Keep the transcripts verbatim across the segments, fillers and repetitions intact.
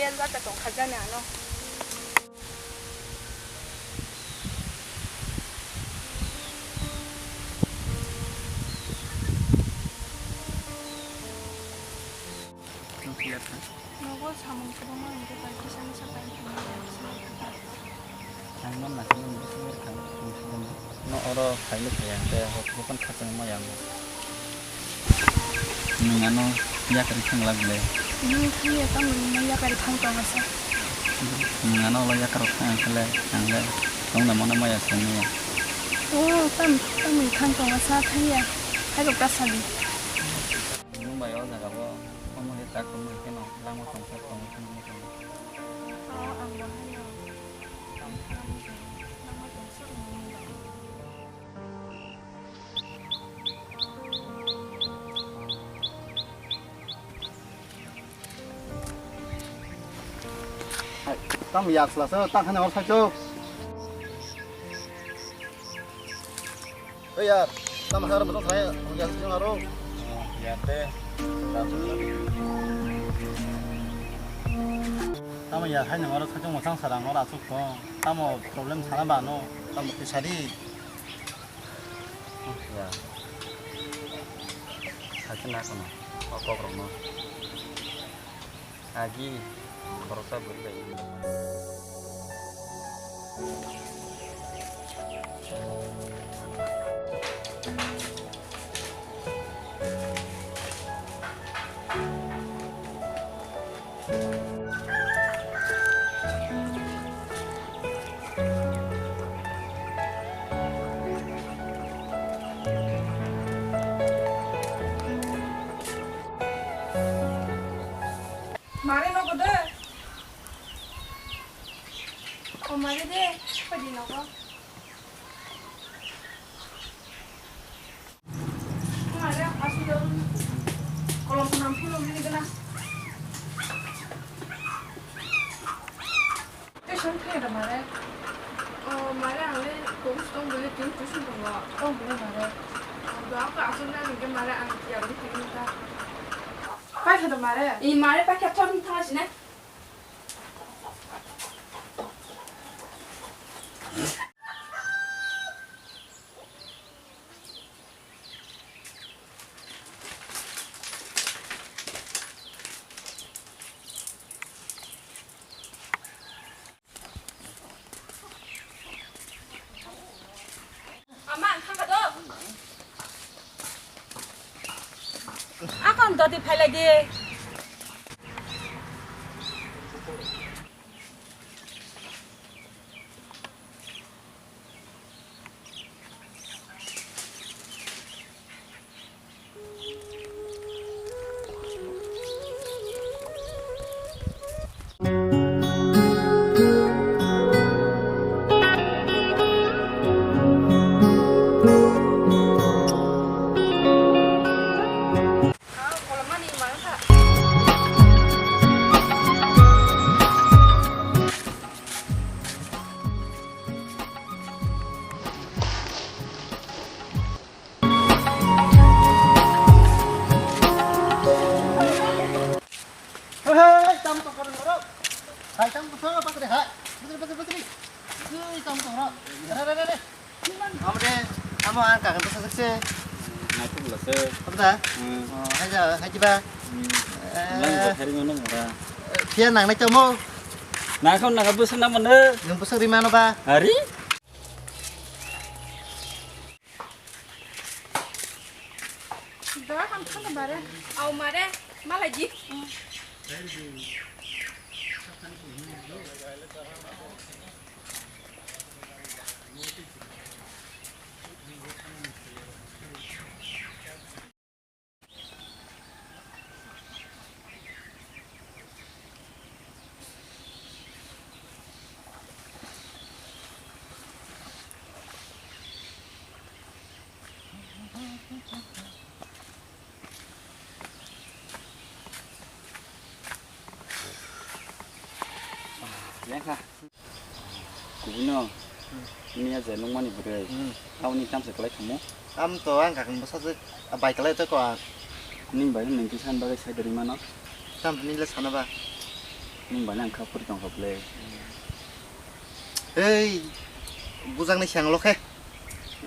Yang jata tong kha jani ano. Nogo samung kwbangma hwnwi bai kisa misa bai thangma bai kisa bai thangma. Thangma nangkhe nini bwswk thang, thang sukha. No oro phailwkha ya, tei hok hokon khachang ma ya. Nwng ano yakarwi thang lak le. Nwng thangya tamo nwng yakarwi thang tongo sa. Nwng ano ulo yakaro thang khe le, ang le tongna mano maya songmaya. O, tam, tamni thang tongo sa thangya. Hai rok ta sadi. Nwng bai o jaga o omo khe tak tongma khe no lama tongsa tongwi thangma tongwi. O, ang bo hai no. Tam, tam, lama tongsa tongwi. Tam yak sla sa, tang khana hor saichok. Oi yar, tam har mo thai, hong yak sing aro. Yar te. Tam yar hai nang aro saichok mo sang sarang aro asuk ko. Tam problem sana ba no, tam ti sadi. Ya. Sakhe na kono, o kokrokno. Agi, khoroksa bwrwi bai. Mare nogo de. O mare de, padi nogo. Mare asu daru. Kolom nam philo mini gana. Tuition khe da mare. O mare ang le kobus tong bole tin tuition tongo. Tong bole mare. Do apa asu na ke mare ang ya ri tin ta. Pai khe da mare. I mare pa khe thon tha sine. Ama, ang thangkha do. Akon dodi phailai di. Hei, hei, hei, tam tong karo noro. Hai, tam tong karo, patri, hai. Patri, patri, patri. Hei, tam tong karo. Re, re, re, re. Amo de, amo ang kakan to sasak se. Naitu bula se. Apa dah? Hmm. Oh, hai ja, hai jiba. Hmm. Eh. Nang bo hari ngono mora. Pia nang nai chomo. Nang kau nang busa nang mana? Nang busa di mana ba? Hari? Doa kam khana bare. Au mare, malai ji. Lengkha. Kubui no. Hmm. Miya je nungmani bwrwi. Hmm. Aboni tamsa kwlai khamu. Tam to ang kakung bwsajwk bai kwlai to ko ang. Nini bai nini kisa ni bagwi sai dori mano. Tam to nini le sana ba. Nini bana ang kha puri tong kha ble. Ei, bujang ni senglo khe.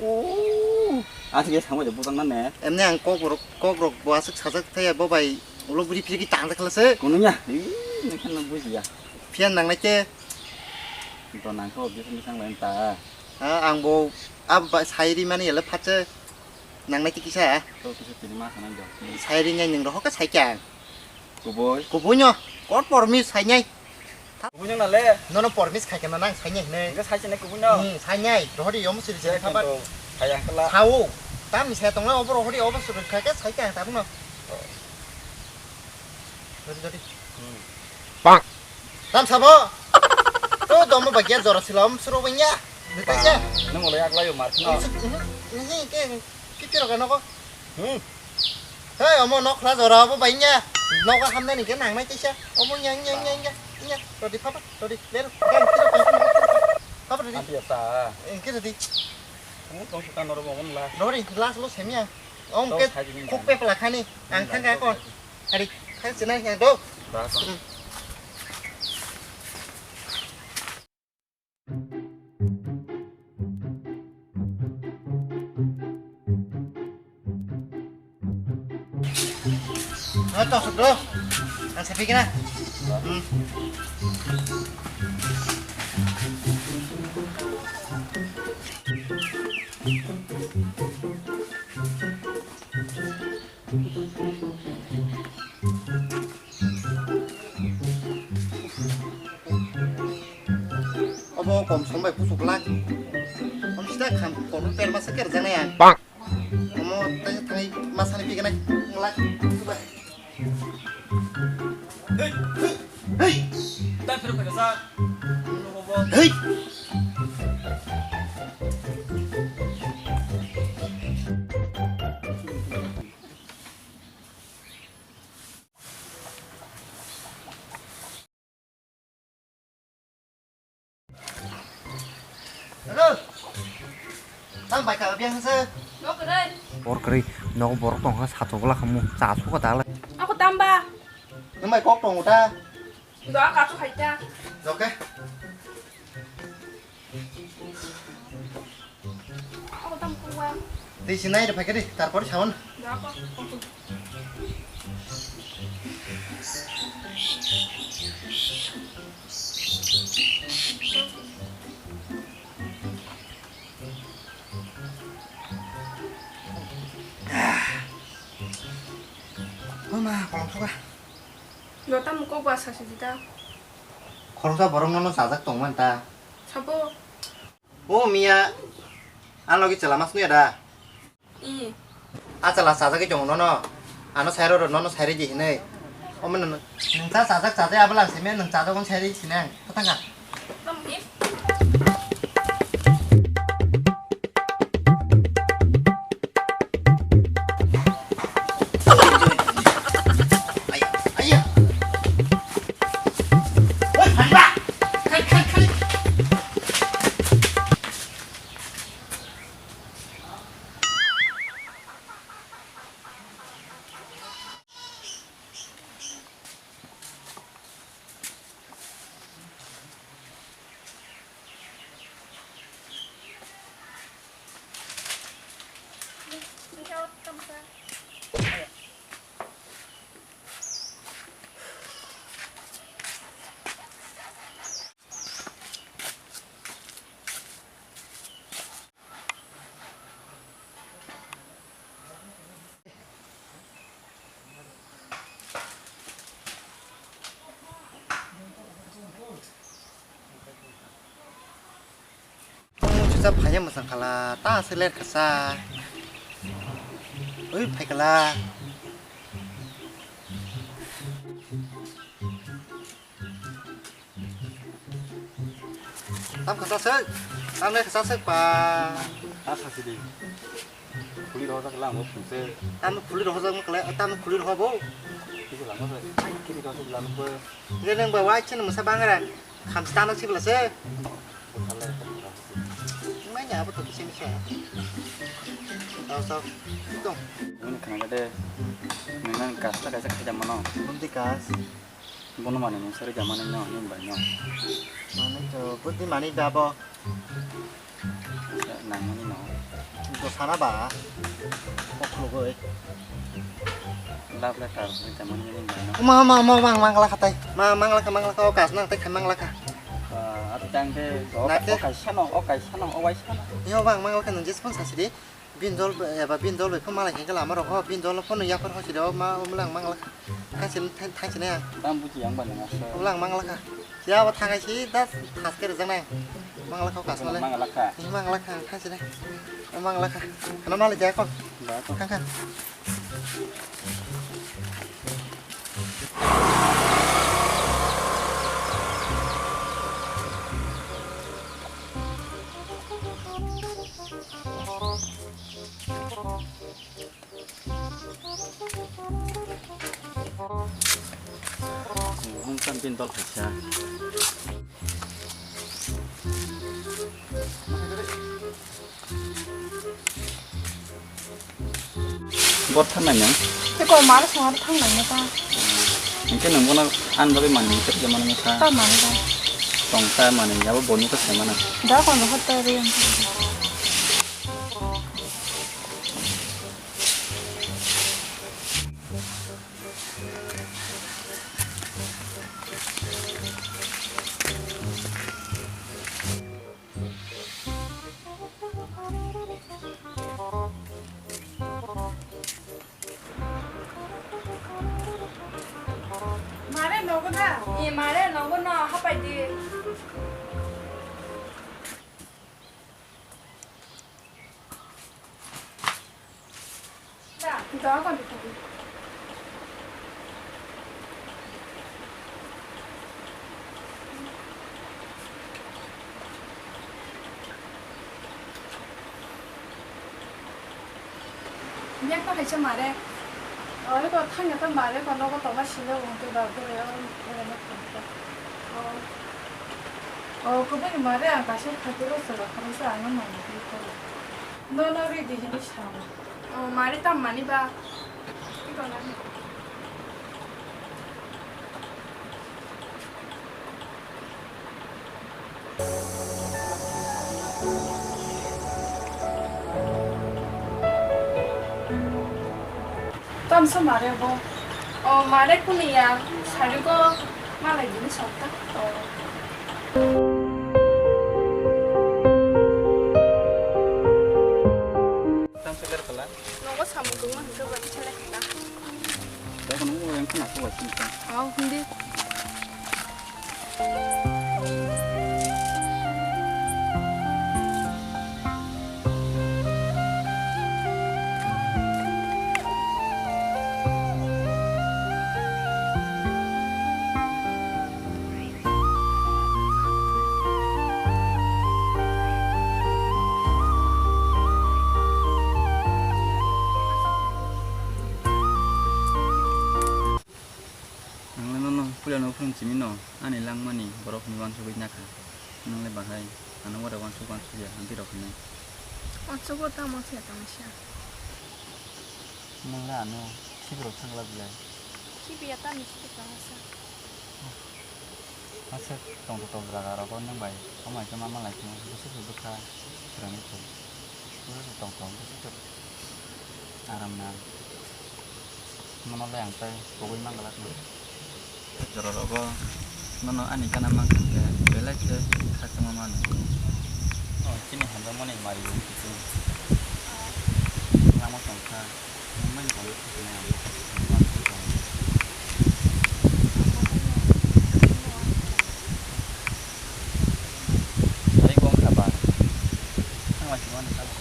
Oh, asli ya sama je bujang na ne. Emni ang kok rok, kok rok bo aswk sajak thaya bo bai ulo buri phiri ki tang jakla se. Kunu nya, ih, ne khan buji ya. Phiya nang nai ke. To nang kho bisi ni sang lain ta. Ha, ang bo ab ba sai ri mani ele phache. Nang nai kisa. To kisa tini ma khana do. Sai ri nyai ning rohok sai kya. Kubui. Kubui no. Kot pormis sai nyai. Kubui no na le. No no pormis khai kana nang sai nyai ne. Enggak sai sene kubui no. Hmm, sai nyai. Rohori yom siri siri khabar. Saya kala. Sao. Tam ni saya tong le obor rohori obor suri khai ke sai kya tabung no. Jodi jodi. Hmm. Bang. Tam sabo. To domo bagia jora silam suru banya. Beta ya. Nang oleh agla yo markino. Ini ke. Kiti rok nogo. Hmm. Hei, omo nok khla jora obo bai nya. Nogo hamnani ke nang nai teisa. Omo nya, nya, nya, nya, nya. Rodi papa, rodi. Ler. Kan kiro kan. Papa rodi. Anti asa. Eh, kiro di. Kamu tong suka noro mo la. Rodi, last lo semia. Om ke kuk pe pala khani. Ang thang ka kon. Hari, thang sinai yang do. Ba kon. Hmm. Ato, bro. Ang sepi kena. Hmm. Obo kom som bai pusuklak. Om sida kham kotor per masa kerjaknai ang. Omo tei thangwi masani piganai wngla. Hei, hei, hei. Hei. Hello. Tang bai ka biang se. Nok kwrwi. Bor kwrwi. Nok borok tong kha satok bwla khamu. Cha suka ta le. Ako tamba. Nwng bai kok tongo ta. Do ka chu khai ta. Oke. Ako tam kuwa. Tei sinai re phai khe de, tarpor sawan. Do ako. Mama, kolom soka. Jota mukok ba sasi dita. Khoroksa borok nono sajak tongmani ta. Sabo. O miya, ang logi chwla mas nuya da? I. A chwla sajagwi tongo nono. Ano sairo ro nono sairi di hinwi. Omo nono. Nwng cha sajak chajai abwla ang simi nwng chajago sairi sinang. Kwthang kha. Tamo i. Ayah, ayah. Woi, Phanba. Khai, khai, khai. Chucha phaiya mwsang khala, ta se ler kasa. Ui, phai khala. Tam kasa sek, tam le kasa sek pa. Ta sasi de. Khuli rohorjak lang bo phungse. Tam khuli rohorjak mo kle, tam khuli roho bo. Kisi lang bo se. Kisi rohorjak lang bo. Nge nang ba wai chen mo sa bangaran. Kham sta no sibla se. Bo thale. Mai nya bo to kisi mi se. Tau sa. Tong. Ini khana de. Nang kasta kaisa khaja mano. Bunti kas. Bono manwi mungsa rwkha manwi no, nini bai no. Manwi to, bwtwi manwi da bo. Nangmani no. Bo sana ba. Koklogoi. Love letter rwkha manwi nini bai no. Ma, ma, ma, mang, mang lakha tai. Ma, mang lakha, mang lakha, o kas nang tai khai mang lakha. Ah, ati tang ke, o, Nake? O kaisa no, o kaisa no, o waisa no. Yo, bang, mang lakha nang jespon sasidi. Bin dol eba bin dol bai phano malai khe lama rok ho, bin dol phano yaphar hosi rok ma umlang mangla. Thangsin thangsin ya. Tam buji yang bani masa. Umlang mangla kha. Ya ba thangai si das thas kere janai. Mangla kha kasmale. Mangla kha. Mangla kha thangsin ya. Mangla kha. Kana malai jaya ko. Jaya ko. Kha kha. Hum kan pin dol kaisa. Bor thangnai nang? Tei kok mar song aro thangnai nang ta? Hingke nang bono ani bagwi manwi hingke rwjak mano ta? Ta manwi ta. Tong ta manwi abo boni kok sai mano. Da kono hot ta re ang. Mare nogo da? E mare nogo no hapai di. Da, da ka di. Yak ta hai se mare. Oi ko thang ya ta mare ko nogo toma sile wng te da dure oro ere na thang ta. O, o kubui ni mare ang kaisa thang te ro se ba khoro se ang no mani ko. No no ri di hini sa. O mare tam mani ba. Iko na. Tamsa mare bo. O mare kuni ya, sari go malai bini sokta. O. Tamsa ler kala. Nogo samung tungma hingke bo selek ta. Dai kono mo yang khna ko ba sini ta. Au hindi. Ang le nono puila no phung simi no ani langmani borok ni wansugwi nakha. Nang le bahai ano wara wansuk wansuk ya ang twi rok hinai. Wansuk bo tamo se tamo se. Nang le ano sibi rok thangla bilai. Sibi ya tamo sibi tamo se. Aswk tongthok tongthok jaga rogo nwng bai omo hai khe ma manlai khe bwswk se bwkha swrangwi thai bwswk se tongthok bwswk se aram nang. Mono le ang tei pogwi manglak no. Jora rogo nono ani gana mankha khe belai khe khachangma mano. O chini hamjakmani mari o kiching lama tongkha. Nwng mani kok tongkha. Tei wngkha ba. Thangla simani sabo.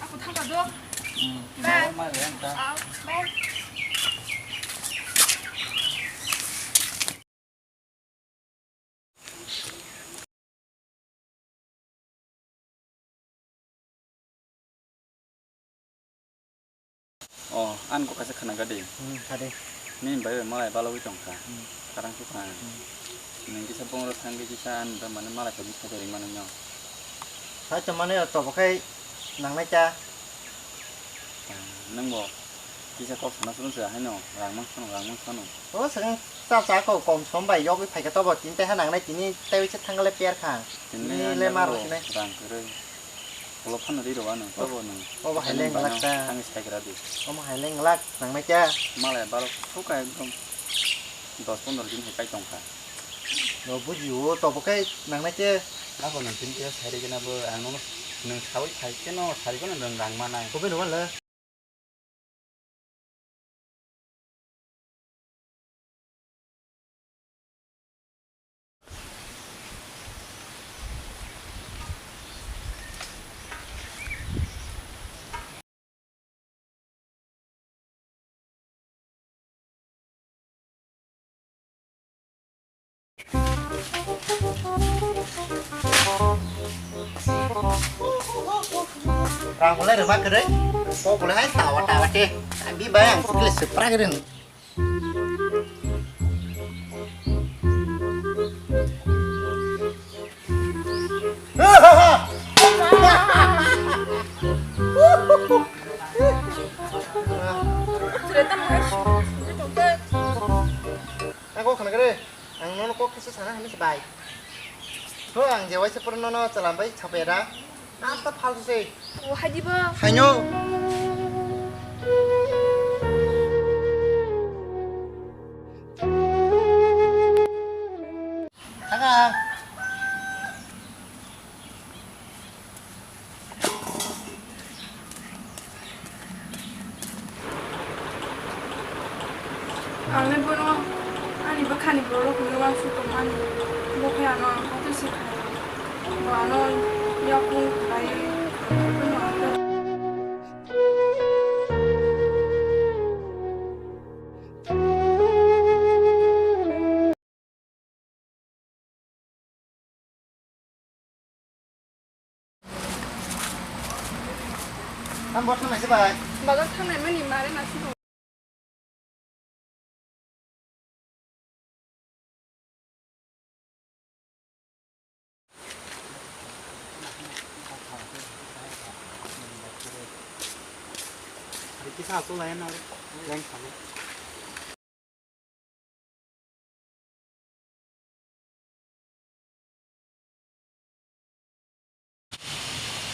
Ako thangka do. Hmm. Bye. Bye. Oh, ang kok kaisa khna gadi. Hmm, khadi. Nini bai bai malai balogwi tongkha. Hmm. Karang sukha. Hmm. Nini kisa bongrok thangwi kisa ang bai mane malai pai kisa ring mano no. Hai to mane to bo khai nangnai ta. Ah, nwng bo kisa kok sana sunu se haino rang mang sano, rang mang sano. O sakang cha cha ko kom som bai yogwi phaikha to bo tin ta ha nangnai tini tei se thangle per kha. Tini le ang mar bo sinai. Rang kwrwi. Ulo phano ri rw ano, obo nwng. Obo hai leng lak ta. Ang sai gra di. Omo hai leng lak, nang nai kya? Malai baro thuka ekdom dos pondro din hai kai tong kha. No buji o, to bo kai nang nai kya? Abo nwng tin kya sai ri gana bo, ang no nwng sawi phai khe no, sai gana nwng rang manai. Kobe no wala. Rang bolai rwma kwrwi. Kok bolai hai tawa tawa te. Abi bai ang putli sepra kwrwi. Ang kok khna kwrwi. Ang nono kok kisa sana hinwi se bai. Ho, ang je waisa pura nono chalam bai chapera. Asta phalsu se. O, hadi ba. Haino. Thanga. Ang le bono ani bwkhani borok hwnwi uansuk tongmani. Bo khe ano ang kotoi se khlaio. Bo ano yakung khlaiwi ang bono ang khe. Tam bor thangnai se bai. Bazar thangnai mani mare naising tong. Kisa asul layan na leng thani.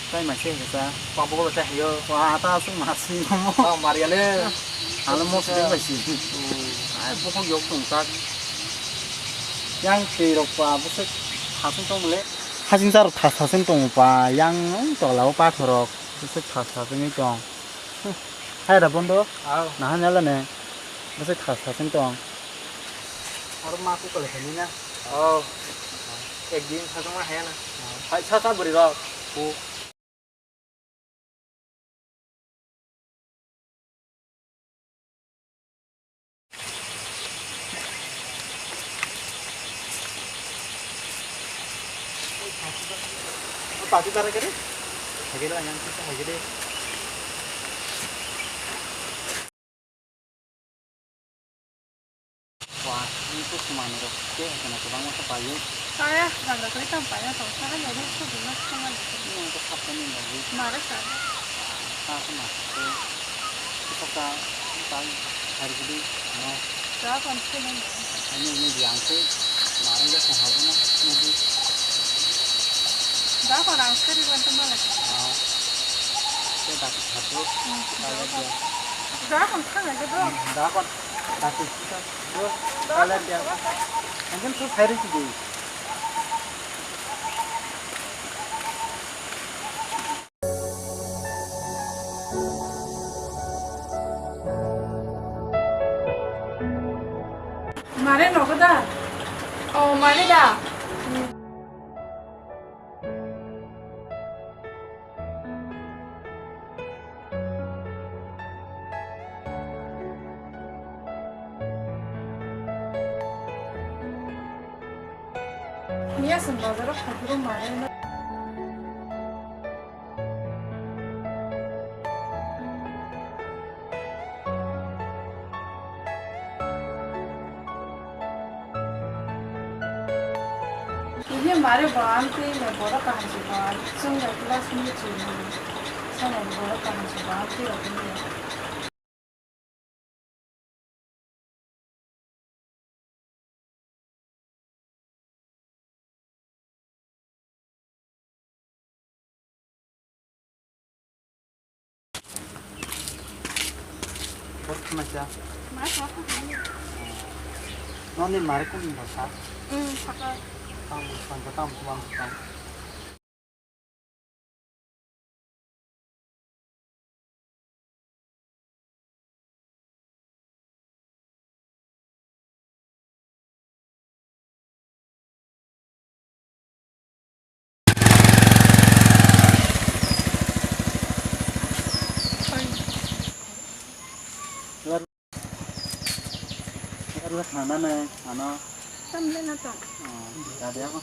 Tai mai se hesa. Pabo le tai yo. Wa ta sung ma sung mo. Ba maria le. Alo mo se bai si. Ai bo yok tong tak. Yang tei rok pa bo se thasung tong le. Hasing sar thas thasung tong pa yang tolao pathorok. Bo se thas thasung tong. Hai da bondo. Au. Nahan yala ne. Bo se thas thasung tong. Aro ma ku kale kani na. Oh. Ek din sa ma haya na. Hai sa sa buri rok. Ku. Pati tara kare? Hagere yang kita hagere. Wah, ini tuh semuanya rok. Oke, kena kurang masa payu. Saya nggak kali kan payu atau saya nggak ada tuh gimana sama gitu. Ini untuk apa nih lagi? Mari kan. Apa maksudnya? Kita kan hari ini no. Siapa sih nih? Ini ini diangkut. Kemarin dia sama apa nih? Mudi. Siapa orang sih di luar tempat lagi? Oh. Kita dapat satu. Hmm, kalau siapa? Dia Dakon thang nai khe bro. Dakon. Dakon thang. Bro, kale dia. Angin tu phairi sidi. Mare nogo da? Oh, mare da. Miya chwng bazaro phaikhe bo manwi no. Ini mare bang twi le borok kaham se bang. Chwng le class ni chwng. Sana borok kaham se bang twi rok ni. Bor khna cha. Ma sa kha ni. Noni mare kun ba sa. Hmm, saka. Tam, tam, tam, tam, tam. Khana nai, khana. Tamle na ta. Oh, ya dia ko.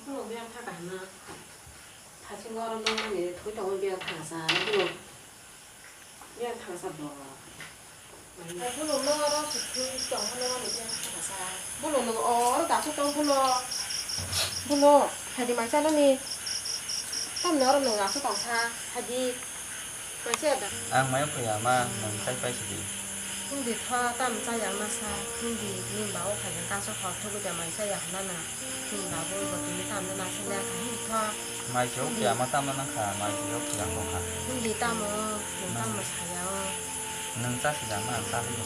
Borok biyang thaka hwnna. Thasingo oro nangmani thwi tongo biyang thaksa, borok biyang thaksa borok. Borok no oro se thwi tong hwnna mani biyang thaksa. Borok no oro daso tong borok. Borok, hadi mai chanani. Tamni oro nwng aswk tongsa, hadi. Ang mayo khuya ma, nwng sai pai sidi. Hindi tho, tam cha ya ma sa, hindi ni ba o khaina kaso khor thubu da mai cha ya hwnna na. Hindi ba bo bo tini tam na sa le kha hindi tho. Mai se o khuya ma tam na kha, mai se o khuya ko kha. Hindi tam o, nwng tam mo sa ya o. Nwng cha si ya ma, ang cha si.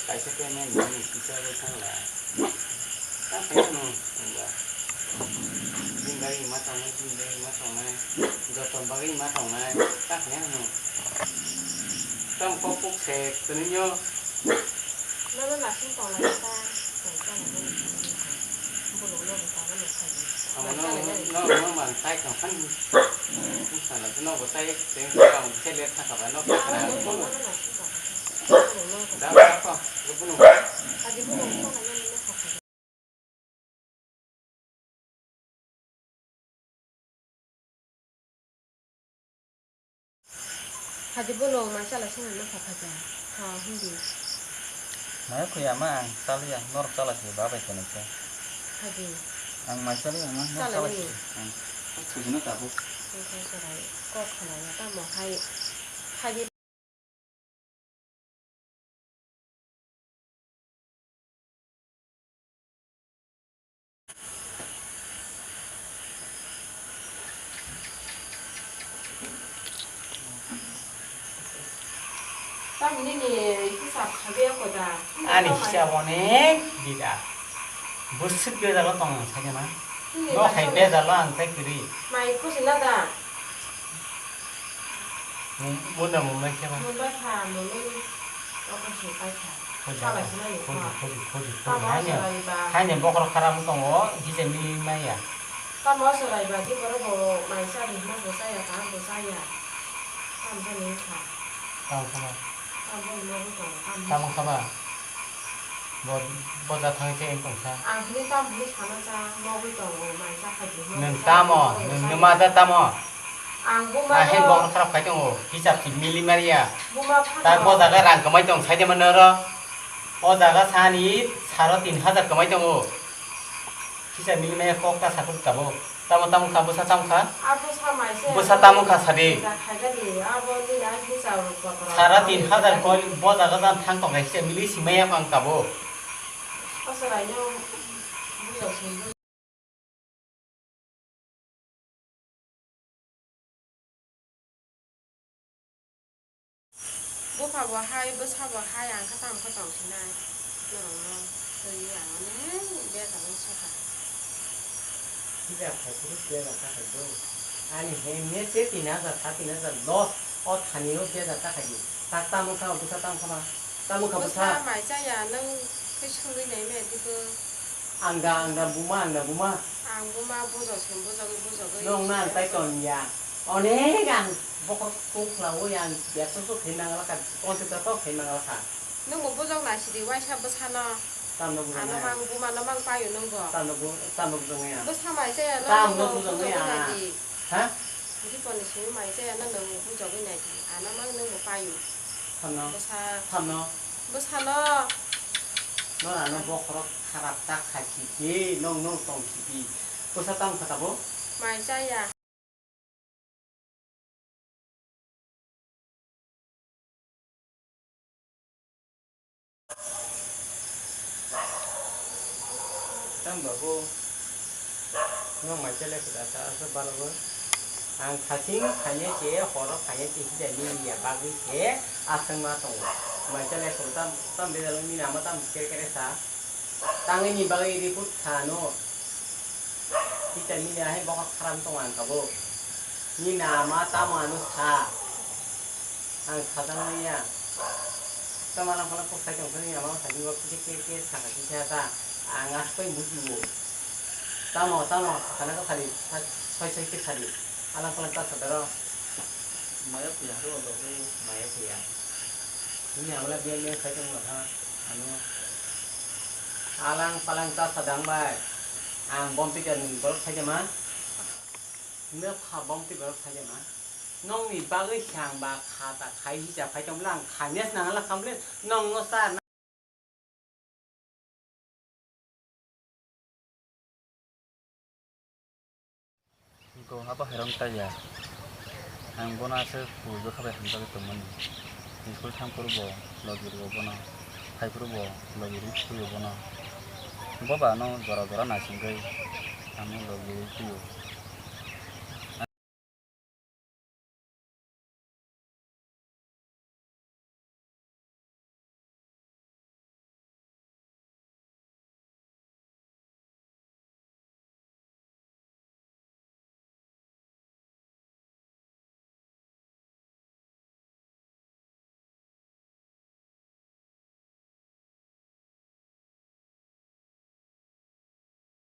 Kaisa payment nini kisa bai thangla. Ta kaya no, wngba. Bini bagwi ma tongnai, bini bagwi ma tongnai, joto bagwi ma tongnai, ta kaya no. Tam kok kok se twnwi nyo. Nono nasing tongnai ta, tong tong. Bolong no bo tamo no khaidi. Amo no, no, no, man tai tong khan. Sala no bo tai teng tong khe le thaka ba no. Da ba ko, lu bunu. Hadi bono mai chala sini no kha kha ja. Ha, hindi. Mai khuya ma ang chaliya, norok chala se ba bai kene se. Hadi. Ang mai chaliya ma, norok chala se. Ang. Kujino tabu. Ang kha sarai. Kok khala ya tamo hai. Hadi. Ani hisab onek bida. Bwswk bejalo tong ang sakhe na. Chini No hai masa bejalo ang tai kwrwi. Mai khusi na da. Munda munda khe ba. Munda kha, munda. Oka se pai kha. Khoji, Chala khoji, sinani khoji, kha. Khoji, khoji, khoji. Tamo Haini, sorai ba. Haini bokhorok kharam tongo, hisa mili maya. Tamo sorai ba, di koro bo mai sa di, mo bo saya, ta bo saya. Tamo sa ni kha. Tamo kha ba. Tamo sa ni mo bo tongo, tamo. Tamo kha ba. Bo, bo ja thang se tong sa. Ang hini tam hini sana cha, mogwi tongo, mai cha khai di, mogwi Nung cha tamo, khai di, nung mogwi numa cha da tamo. Ang buma Ahin no, bokor kharap khai tongo, hisab si mili maria. Buma phano. Ta bo jaga rang kamai tong sai de mano ro. O jaga sani saro tin hajar kamai tongo. Hisab mili maria kok ta sakut tabo. Tamo, tamo kha, bwsa tamo kha? A bwsa mai se Bwsa tamo kha sadi? Da khaigani, abo nini a hisa rok bakra. Sara tin hajar koi bo jaga jan thang tong kha hisa mili simaya phang tabo. Aswraino bujo sindi. Bupha bo hai, bwsa bo hai, ang khe tamo khe tong sinai. Norokno twi ang onek bejak wng sakha. Pija khai phuru bejak ta khai do. Ani he me se tin hajar, sa tin hajar, dos, o thani o bejak ta khai di. Tak tamo kha, bwsa tamo kha ba. Tamo kha bwsa. Bwsa mai chaya, nwng khe sungwi nai me dikho. Ang da, ang da buma, ang da buma. Ang buma bujok se bujogwi, bujogwi. Nong na ang tai ton ya. Onek ang bokhorok tuk khlaui ang biaso so khe nang lakha, konti ta tok khe nang lakha. Nwng bo bujok nai sidi waisa bwsano. Tamno bujok Ano nai. Mang buma no mang payo nwng bo. Tamno bu-, tamno bujok nai ang. Bwsa mai se ano Tamno nwng bujok nai bujogwi ang. Nai di. Ha? Riponi simi mai se ano nwng bujogwi nai di. Ano mang nwng bo payo. Tamno. Bwsa. Tamno. Bwsano. Norano bokhorok kharap ta khai sidi, nong nong tong sidi. Bwsa tamo kha tabo? Mai chaya. Tamo babu, nong mai chale khuda ta asa balogo. Ang khaching khainai se, horo khainai se, hida nini ya bagwi se aswng ma tongo. Mai chale khuda tam, tam de dalo nini ama tam kere kere sa. Tangwi ni bagwi report kha no. Tita nini ahai bokhorok kharam tongo ang kabo. Nini ama tamo ano sa. Ang sajak manya. Tamo alang phalang kok sai tong phani ama sajak kisa kisa saka kisa ta. Ang aswk bai bujibo. Tamo, tamo, sana ka sadi, soi soi ke sadi. Alang phalang ta sadaro. Maya puya ko do ko maya puya. Nini amala biya biya sai tong ha. Ano. Alang phalang ta sadang bai. Ang bom pika ni borok sai ma. Nokha bom twi borok khaijama. Nokni bagwi se ang ba kha ta khai hisa khai tongmani ang khainai se nang la khamle nokno cha na. Go habo hairong taiya. Ang bono aswk pui bwkha bai hamjagwi tongmani. School thangphuru bo logi rwo bono, phaiphuru bo logi rwi phuru bono. Bo ba ano jora jora naisingwi ano logi rwi phuru.